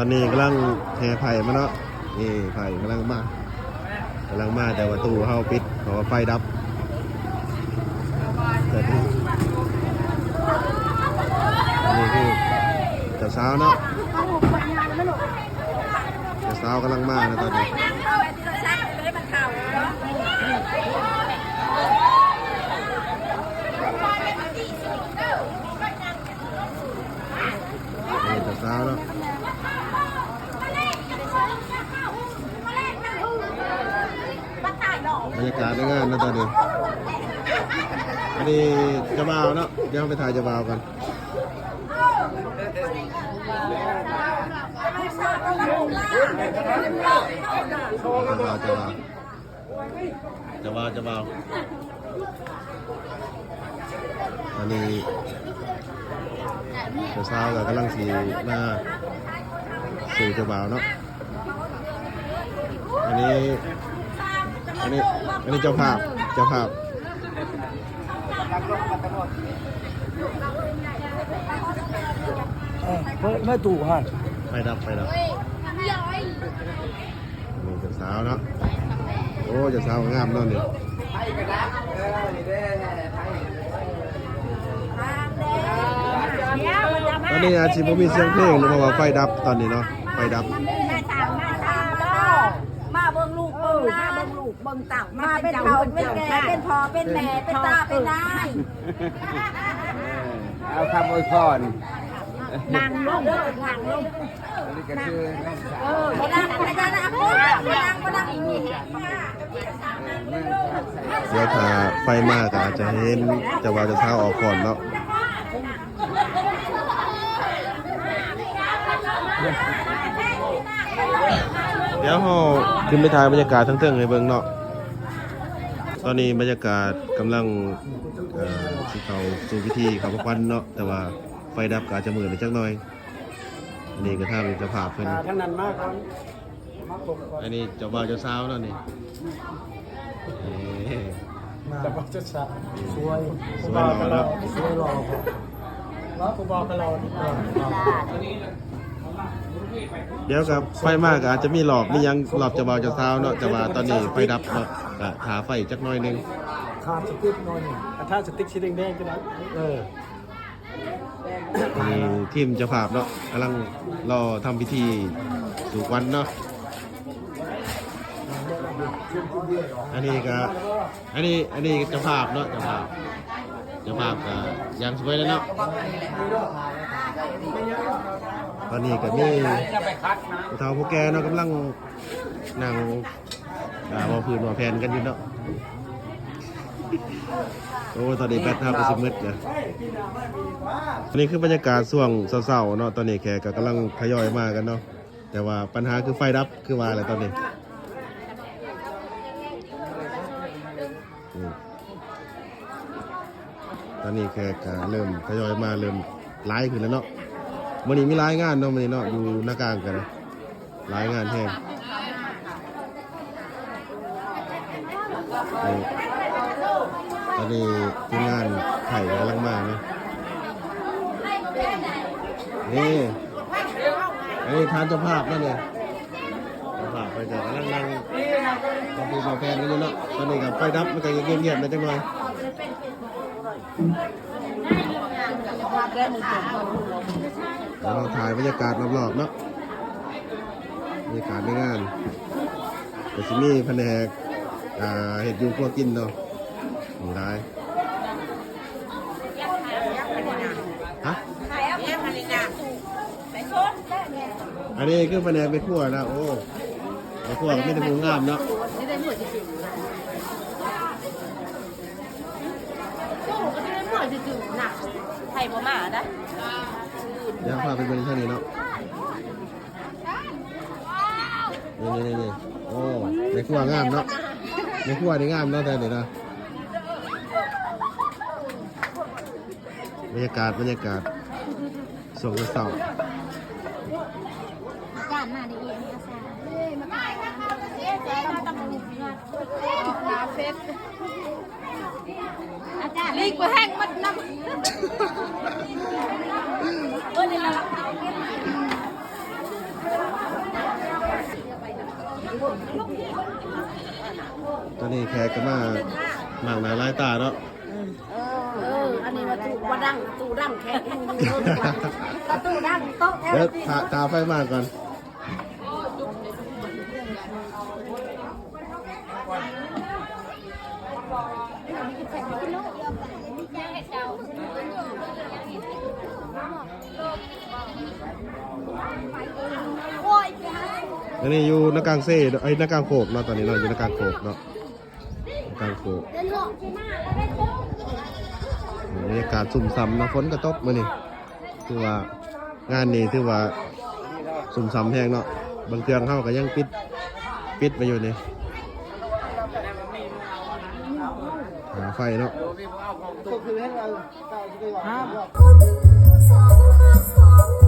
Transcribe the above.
ຕອນນີ້ກຳລັງແຫ່ໄພ້ມາເນາະ ນີ້ໄພ້ກຳລັງມາ ກຳລັງມາ ແຕ່ວ່າຕູ້ເຮົາປິດ ເພາະວ່າໄຟດັບ. ອັນນີ້ຄືເຈົ້າສາວເນາະ ເຈົ້າສາວກຳລັງມານະຕອນນີ້. ນີ້ເຈົ້າສາວເນາະ ບັນຍາກາດໃນງານເນາະຕອນນີ້. ອັນນີ້ເຈົ້າບ່າວເນາະ ດຽວເຮົາໄປຖ່າຍເຈົ້າບ່າວກ່ອນ ເຈົ້າບ່າວ ເຈົ້າບ່າວ. ເຈົ້າບ່າວ ເຈົ້າບ່າວ ອັນນີ້ເຈົ້າສາວກໍກຳລັງຊິມາສູ່ເຈົ້າບ່າວເນາະ. ອັນນີ້ ອັນນີ້ ອັນນີ້ເຈົ້າພາບ ເຈົ້າພາບ. ເອີ ເປີດແມ່ຕູ້ຫັ້ນ ໄຟດັບ ໄຟດັບ. ນີ້ເຈົ້າສາວເນາະ ໂອ້ ເຈົ້າສາວງາມເນາະນີ້. ຕອນນີ້ອາດຊິບໍ່ມີສຽງເພງເນາະ ເພາະວ່າໄຟດັບຕອນນີ້ເນາະ ໄຟດັບ. ມາເບິ່ງລູກເບິ່ງຫຼານ ມາເບິ່ງລູກເບິ່ງເຕົ້າ ມາເປັນເຖົ້າເປັນແກ່ ເປັນພໍ່ເປັນແມ່ ເປັນຕາເປັນຍາຍ. ເອີ ເອົາຄຳອວຍພອນ ນັ່ງລົງເດີ ນັ່ງລົງ. ອັນນີ້ກໍຄື ເອີ ບໍ່ນັ່ງ ບໍ່ນັ່ງ ບໍ່ນັ່ງ ບໍ່ນັ່ງ ບໍ່ນັ່ງ. ດຽວຖ້າໄຟມາກໍອາດຈະເຫັນເຈົ້າບ່າວເຈົ້າສາວອອກກ່ອນເນາະ. ດຽວເຮົາຂຶ້ນໄປຖ່າຍບັນຍາກາດທາງເທິງໃຫ້ເບິ່ງເນາະ. ຕອນນີ້ບັນຍາກາດກຳລັງ ເອີ ຊິເຂົ້າສູ່ພິທີເຂົ້າຂວັນເນາະ ແຕ່ວ່າໄຟດັບກໍອາດຈະມືດໄປຈັກໜ້ອຍ. ອັນນີ້ກໍທາງເຈົ້າພາບເພິ່ນ ອ່າ ທາງນັ້ນມາກ່ອນ ມາຄົບກ່ອນ. ອັນນີ້ເຈົ້າບ່າວເຈົ້າສາວເນາະນີ້ ເຈົ້າບ່າວເຈົ້າສາວ ສວຍ ສວຍຫຼໍ່ເນາະ ສວຍຫຼໍ່ເນາະ ຜູ້ບ່າວກໍຫຼໍ່. ດຽວກໍໄຟມາກໍອາດຈະມີຫຼອບ ມີຫຍັງ ຫຼອບເຈົ້າບ່າວເຈົ້າສາວເນາະ ແຕ່ວ່າຕອນນີ້ໄຟດັບເນາະ ກໍຖ້າໄຟຈັກໜ້ອຍໜຶ່ງ ຂາດສະຕິກໜ້ອຍໜຶ່ງ ຖ້າສະຕິກສີແດງໆ ກໍໄດ້ ເອີ. ອັນນີ້ທີມເຈົ້າພາບເນາະ ກຳລັງລໍທຳພິທີສູ່ຂວັນເນາະ. ອັນນີ້ກະ ອັນນີ້ ອັນນີ້ເຈົ້າພາບເນາະ ເຈົ້າພາບ ເຈົ້າພາບກະຢ່າງສວຍເລີຍເນາະ. ຕອນນີ້ກະມີຜູ້ເຖົ້າຜູ້ແກ່ເນາະ ກຳລັງນັ່ງ ອ່າ ເວົ້າພື້ນເວົ້າແຜ່ນກັນຢູ່ເນາະ. ໂອ້ ຕອນນີ້ແບັດເຮົາກໍຊິໝົດແລ້ວ. ອັນນີ້ຄືບັນຍາກາດຊ່ວງເຊົ້າໆເນາະ ຕອນນີ້ແຂກກໍກຳລັງທະຍອຍມາກັນເນາະ ແຕ່ວ່າບັນຫາຄືໄຟດັບ ຄືວ່າແຫຼະຕອນນີ້. ອືມ ຕອນນີ້ແຂກກໍເລີ່ມທະຍອຍມາ ເລີ່ມຫຼາຍຂຶ້ນແລ້ວເນາະ. ມື້ນີ້ມີຫຼາຍງານເນາະ ມື້ນີ້ເນາະ ຢູ່ນາກາງກໍໄດ້ ຫຼາຍງານແຮງ. ນີ້ ຕອນນີ້ທີມງານໄພ້ກຳລັງມາເນາະ. ນີ້ ອັນນີ້ທ່ານເຈົ້າພາບເນາະນີ້ ເຈົ້າພາບເພິ່ນກໍກຳລັງນັ່ງ ກໍຄືມາແພນກັນຢູ່ເນາະ. ຕອນນີ້ກໍໄຟດັບ ມັນກໍງຽບໆແດ່ຈັກໜ້ອຍ. ດຽວເຮົາຖ່າຍບັນຍາກາດລອບໆເນາະ ບັນຍາກາດໃນງານ ກໍຊິມີພະແນກ ອ່າ ເຮັດຢູ່ຄົວກິນເນາະ ມີຫຼາຍ. ຮະ? ອັນນີ້ຄືພະແນກແມ່ຄົວນະ ໂອ້ ແມ່ຄົວກໍມີແຕ່ຜູ້ງາມເນາະ. ໃຜບໍ່ມາໄດ໋. ດຽວພາໄປເບິ່ງທາງນີ້ເນາະ ນີ້ໆໆ ໂອ້ ແມ່ຄົວງາມເນາະ ແມ່ຄົວນີ້ງາມເນາະ ແທ້ນີ້ເນາະ. ບັນຍາກາດ ບັນຍາກາດ ຊ່ວງເຊົ້າໆ ອາຈານມາໄດ້ອີກ ອາຈານ ອາຈານ ລີກບໍ່ແຫ້ງໝົດນ້ຳ ເອີ ນີ້ລະ ລະ ລະ ຕອນນີ້ແຂກກໍມາ ມາກໜ້າຫຼາຍຕາເນາະ. ເອີ ອັນນີ້ວ່າຕູ້ວ່າດັງ ຕູ້ດັງແຂກແຮງ ປະຕູດັງໂຕະແທ້ ດຽວຖ້າ ຖ້າໄຟມາກ່ອນ. ອັນນີ້ຢູ່ນາກາງເຊ ເອີຍ ນາກາງໂຄກເນາະ ຕອນນີ້ເນາະ ຢູ່ນາກາງໂຄກເນາະ ນາກາງໂຄກ. ບັນຍາກາດຊຸ່ມຊ່ຳເນາະ ຝົນກໍຕົກມື້ນີ້ ຖືວ່າ ງານນີ້ຖືວ່າຊຸ່ມຊ່ຳແຮງເນາະ ເບິ່ງເຄື່ອງເຮົາກໍຍັງປິດ ປິດໄວ້ຢູ່ນີ້ ຫາໄຟເນາະ.